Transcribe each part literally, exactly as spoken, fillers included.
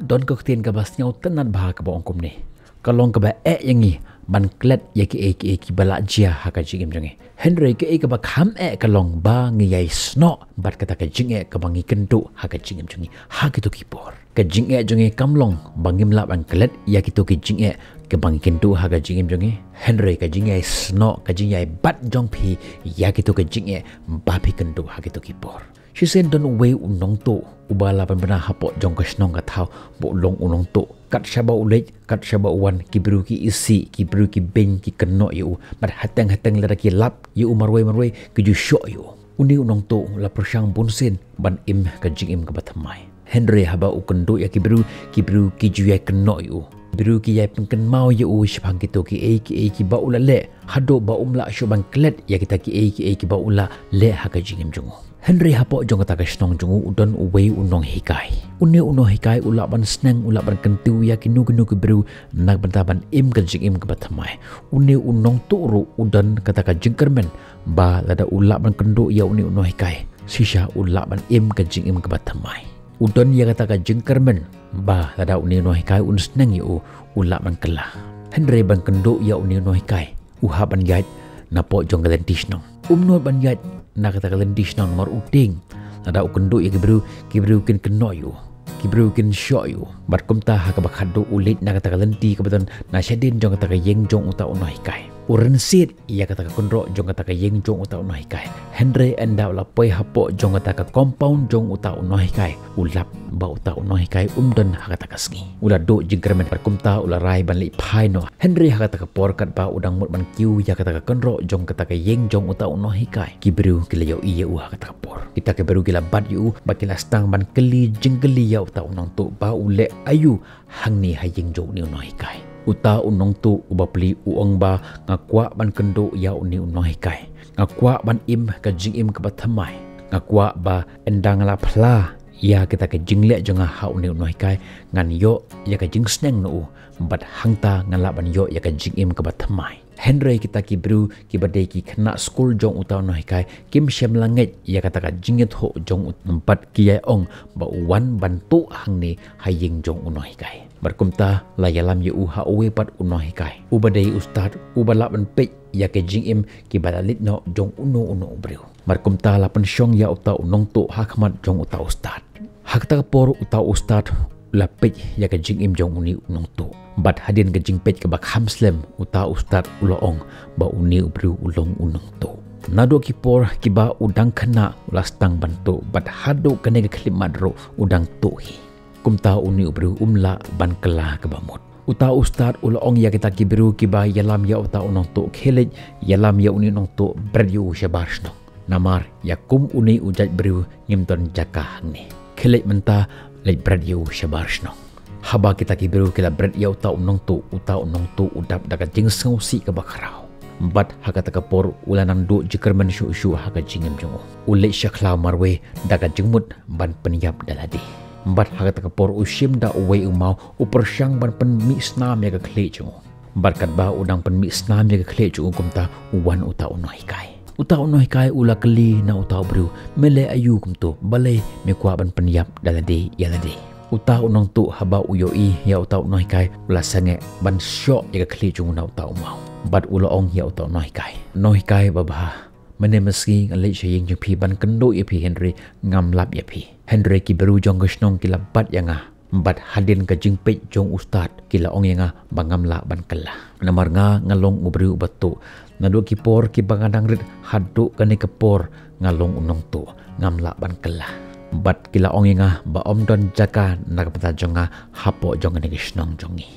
Don ka ktien kaba sngewtynnad bha kaba ong kumne: ka long kaba eh ïa ngi ban klet ïa kiei kiei kiba la jia ha ka jingim jong ngi. Hynrei kaei kaba kham eh ka long ba ngi ïai snoh bad kata ka jingeh kaba ngi kynduh ha ka jingim jong ngi ha kito ki por. Ka jingeh jong ngi kam long ba ngim lah ban klet ïa kito ki jingeh kaba ngi kynduh ha ka jingim jong ngi. Hynrei ka jingïai snoh, ka jingïai bat jong phi ïa kito ki jingeh ba phi kynduh ha kito ki por. Shisien don uwei u nongtuh uba la pynbna hapoh jong ka shnong ka thaw ba u long u nongtuh. Kat shaba u leit, kat shaba u wan, ki briew ki isih, ki briew ki beiñ, ki kynnoh ïa u. Bad hateng hateng lada ki lap ïa u marwei marwei, ki ju shoh ïa u. Une u nongtuh u la pyrshang bunsien ban im ka jingim kaba thymmai. Hynrei haba u kynduh ïa ki briew, ki briew ki ju ïai kynnoh ïa u. Briew ki ïai pynkynmaw ïa u shaphang kito kiei kiei kiba u la leh, haduh ba um lah shuh ban klet ïa kita kiei kiei kiba u la leh ha ka jingim jong u. Hynrei hapoh jong kata ka shnong jong u, u don uwei u nonghikai. Une u nonghikai u lah ban sneng, u lah ban kyntiew ïa kino kino ki briew na ka bynta ban im ka jingim kaba thymmai. Une u nongtuh ruh u don kata ka jingkyrmen ba lada u lah ban kynduh ïa une u nonghikai, shisha u lah ban im ka jingim kaba thymmai. U don ïa kata ka jingkyrmen ba lada une u nonghikai un sneng ïa u, u lah ban kylla. Hynrei ban kynduh ïa une u nonghikai, u hap ban ïaid napoh jong ka lynti shnong. Um nud ban ïaid na kata ka lynti shnong namar u tieng lada u kynduh ïa ki briew, ki briew kin kynnoh ïa u, ki briew kin shoh ïa u. Bad kumta ha kaba khatduh u leit na kata ka lynti kaba don na shadien jong kata ka ïing jong uta u nonghikai. U rynsied ïa kata ka kynroh jong kata ka ïing jong uta u nonghikai. Hynrei ynda u la poi hapoh jong kata ka compound jong uta u nonghikai, u lap ba uta u nonghikai um don ha kata ka sngi. U la duh jingkyrmen bad kumta u la rai ban leit phai noh. Hynrei ha kata ka por katba u dang mut ban kiew ïa kata ka kynroh jong kata ka ïing jong uta u nonghikai, ki briew ki la ïohi ïa u ha kata ka por. Kita ki briew ki la bat ïa u bad ki la sdang ban kylli jingkylli ïa uta u nongtuh ba u leh aïu hangne ha ïing jong une u nonghikai. Uta u nongtuh uba pli u ong ba, nga kwah ban kynduh ïa une u nonghikai. Nga kwah ban im ka jingim kaba thymmai. Nga kwah ba ynda nga la phla ïa kita ki jingleh jong nga ha une u nonghikai, ngan ïoh ïa ka jingsneng na u bad hangta ngan lah ban ïoh ïa ka jingim kaba thymmai. Hynrei kita ki briew kiba dei ki khynnah skul jong uta u nonghikai kim shym la ngeit ïa kata ka jingïathuh jong u bad ki ïai ong ba u wan ban tuh hangne ha ïing jong u nonghikai. Bad kumta la ïalam ïa u ha uwei pat u nonghikai uba dei u stad uba lah ban peit ïa ka jingim kiba la leit noh jong uno uno u briew. Bad kumta la pynshong ïa uta u nongtuh ha khmat jong uta u stad. Ha kata ka por uta u stad u la peit ïa ka jingim jong une u nongtuh. Bad hadien ka jingpeit kaba kham slem, uta u stad u la ong ba une u briew u long u nongtuh. Naduh ki por kiba u dang khynnah u la sdang ban tuh bad haduh kane ka khyllipmat ruh u dang tuh hi. Kumta une u briew um lah ban kylla kaba mut. Uta u stad u la ong ïa kita ki briew kiba ïalam ïa uta u nongtuh, khie leit ïalam ïa une u nongtuh, bret ïa u shabar shnong. Namar ïa kum une u jait briew ngim don jaka hangne. Khie leit mynta, leit bret ïa u shabar shnong. Haba kita ki briew ki la bret ïa uta u nongtuh, uta u nongtuh u dap da ka jingsngewsih kaba khraw. Bad ha kata ka por u la nang duh jingkyrmen shuh shuh ha ka jingim jong u. U leit sha khlaw marwei da ka jingmut ban pynïap da lade. Bad ha kata ka por u shim da uwei u maw, u pyrshang ban pynmih snam ïa ka khlieh jong u. Bad katba u dang pynmih snam ïa ka khlieh jong u, kumta u wan uta u nonghikai. Uta u nonghikai u la kylli na uta u briew, me leh aïu kumto, balei me kwah ban pynïap da lade ïa lade? Uta u nongtuh haba u ïohi ïa uta u nonghikai u la sangeh ban shoh ïa ka khlieh jong u na uta u maw. Bad u la ong ïa uta u nonghikai, nonghikai babha, mynne mynsngi nga leit sha ïing jong phi ban kynduh ïa phi hynrei ngam lap ïa phi. Hynrei ki briew jong ka shnong ki la bat ïa nga. Bad hadien ka jingpeit jong u stad ki la ong ïa nga ba ngam lah ban kylla. Namar nga nga long u briew uba tuh. Naduh ki por kiba nga dang rit haduh kane ka por nga long u nongtuh. Ngam lah ban kylla. Bad ki la ong ïa nga ba ym don jaka na ka bynta jong nga hapoh jong kane ka shnong jong ngi.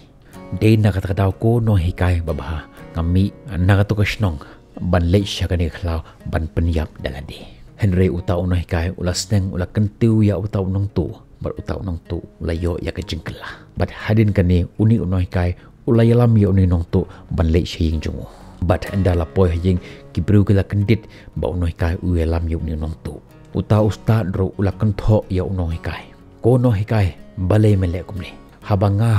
Dei na kata ka daw ko nonghikai babha, nga mih na kato ka shnong ban leit sha kane ka khlaw ban pynïap da lade. Hynrei uta u nonghikai u la sneng u la kyntiew ïa uta u nongtuh, bad uta u nongtuh u la ïoh ïa ka jingkylla. Bad hadien kane une u nonghikai u la ïalam ïa une u nongtuh ban leit sha ïing jong u. Bad ynda la poi ha ïing ki briew ki la kyndit ba u nonghikai u ïalam ïa une u nongtuh. Uta u stad ruh u la kynthoh ïa u nonghikai, ko nonghikai, balei me leh kumne? Haba nga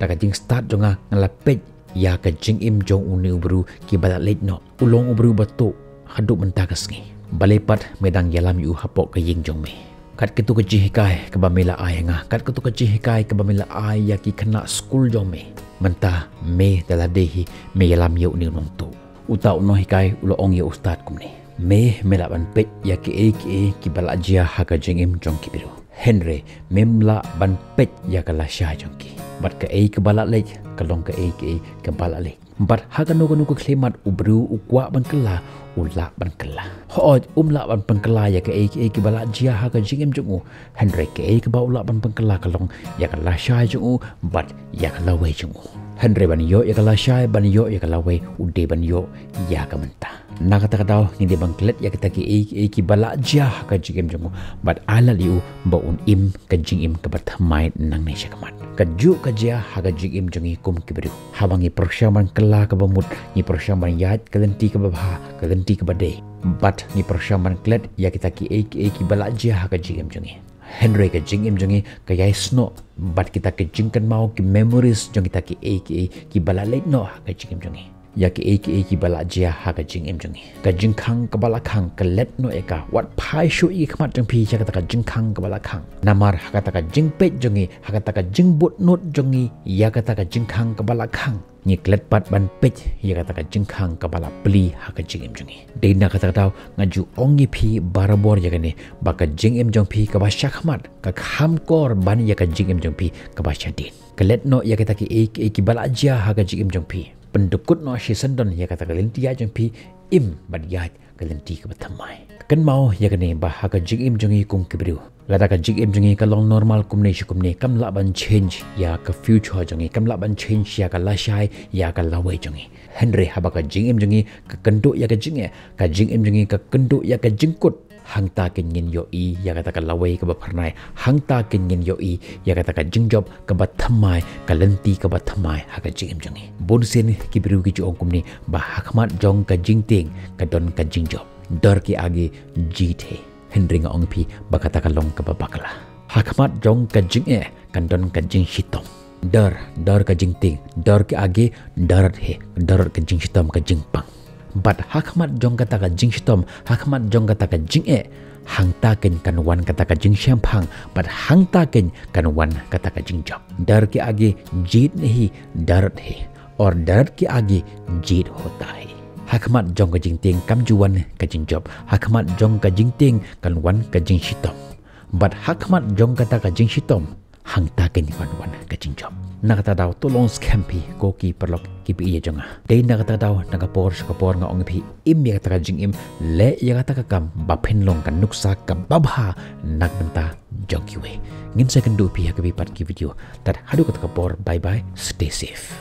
da ka jingstad jong nga nga la peit ïa ka jingim jong une u briew kiba la leit noh. U long u briew ba tuh haduh mynta ka sngi. Balei pat me dang ïalam ïa u hapoh ka ïing jong me? Kat katu ka jinghikai kaba me la ai ha nga, kat katu ka jinghikai kaba me la ai ïa ki khynnah skul jong me. Mynta me da lade hi me ïalam ïa une u nongtuh. Uta u nonghikai u la ong ïa u stad kumne: Me, me lah ban peit ïa kiei kiei kiba la jia ha ka jingim jong ki briew. Hynrei mem lah ban peit ïa ka lashai jong ki. Bad kaei kaba la leit ka long kaei kiei kaba la leit. Bad ha kano kano ka khyllipmat u briew u kwah ban kylla, u lah ban kylla. Hooid, um lah ban pynkylla ïa kaei kaei kiba la jia ha ka jingim jong u. Hynrei kaei kaba u lah ban pynkylla ka long ïa ka lashai jong u bad ïa ka lawei jong u. Hynrei ban ïoh ïa ka lashai, ban ïoh ïa ka lawei, u dei ban ïoh ïa ka mynta. Na kata ka daw ngi dei ban klet ïa kita kiei kiei kiba la jia ha ka jingim jong u. Bad ai lad ïa u ba un im ka jingim kaba thymmai nangne sha khmat. Kajuh ka jia ha ka jingim jong ngi kum ki briew. Haba ngi pyrshang ban kylla kaba mut, ngi pyrshang ban ïaid ka lynti kaba bha, ka lynti kaba dei. Bad ngi pyrshang ban klet ïa kita kiei kiei kiba la jia ha ka jingim jong ngi. Hynrei ka jingim jong ngi ka ïai snoh bad kita ki jingkynmaw, ki memories jong kita kiei kiei kiba la leit noh ha ka jingim jong ngi. Ïa kiei kiei kiba la jia ha ka jingim jong ngi. Ka jingkhang kaba la khang ka let noh ïa ka. Wat phai shuh ïa ki khmat jong phi sha kata ka jingkhang kaba la khang. Namar ha kata ka jingpeit jong ngi, ha kata ka jingbud nud jong ngi ïa kata ka jingkhang kaba la khang, ngi klet pat ban peit ïa kata ka jingkhang kaba la plie ha ka jingim jong ngi. Dei na kata ka daw nga ju ong ïa phi barabor ïa kane, ba ka jingim jong phi kaba sha khmat ka kham kor ban ïa ka jingim jong phi kaba shadien. Klet noh ïa kita kiei kiei kiba la jia ha ka jingim jong phi. Pyndukut noh shisyndon ïa kata ka lynti ïaid jong phi, im bad ïaid ka lynti kaba thymmai. Kynmaw ïa kane, ba ha ka jingim jong ngi kum ki briew, lada ka jingim jong ngi ka long normal kumne shi kumne, kam lah ban change ïa ka future jong ngi, kam lah ban change ïa ka lashai, ïa ka lawei jong ngi. Hynrei haba ka jingim jong ngi ka kynduh ïa ka jingeh, ka jingim jong ngi ka kynduh ïa ka jingkut, hangta keiñ ngin ïohi ïa kata ka lawei kaba phyrnai, hangta keiñ ngin ïohi ïa kata ka jingjop kaba thymmai, ka lynti kaba thymmai ha ka jingim jong ngi. Bun sien ki briew ki ju ong kumne, ba ha khmat jong ka jingtieng ka don ka jingjop. Dor ki agi jied hi. Hynrei nga ong phi ba kata ka long kaba bakla. Ha khmat jong ka jingeh kan don ka jingshitom. Dor, dor ka jingtieng, dor ki agi, dor hi, dor ka jingshitom, ka jingpang. Bad ha khmat jong kata ka jingshitom, ha khmat jong kata ka jingeh, hangta keiñ kan wan kata ka jingshemphang, bad hangta keiñ kan wan kata ka jingjop. Dor ki agi jied hi, dor hi. Aur dor ki agi jied hota hi. Ha khmat jong ka jingtieng kam ju wan ka jingjop. Ha khmat jong ka jingtieng kan wan ka jingshitom. Bad ha khmat jong kata ka jingshitom, hangta keiñ kan wan ka jingjop. Na kata ka daw to long skhem phi ko ki paralok ki phi ïa jong nga. Dei na kata ka daw, na ka por sha ka por nga ong phi, im ïa kata ka jingim, leh ïa kata ka kam ba phin long ka nuksa kaba bha na ka bynta jong kiwei. Ngin sa ïakynduh phi ha kawei pat ki video. Tad haduh kata ka por, bye bye, stay safe.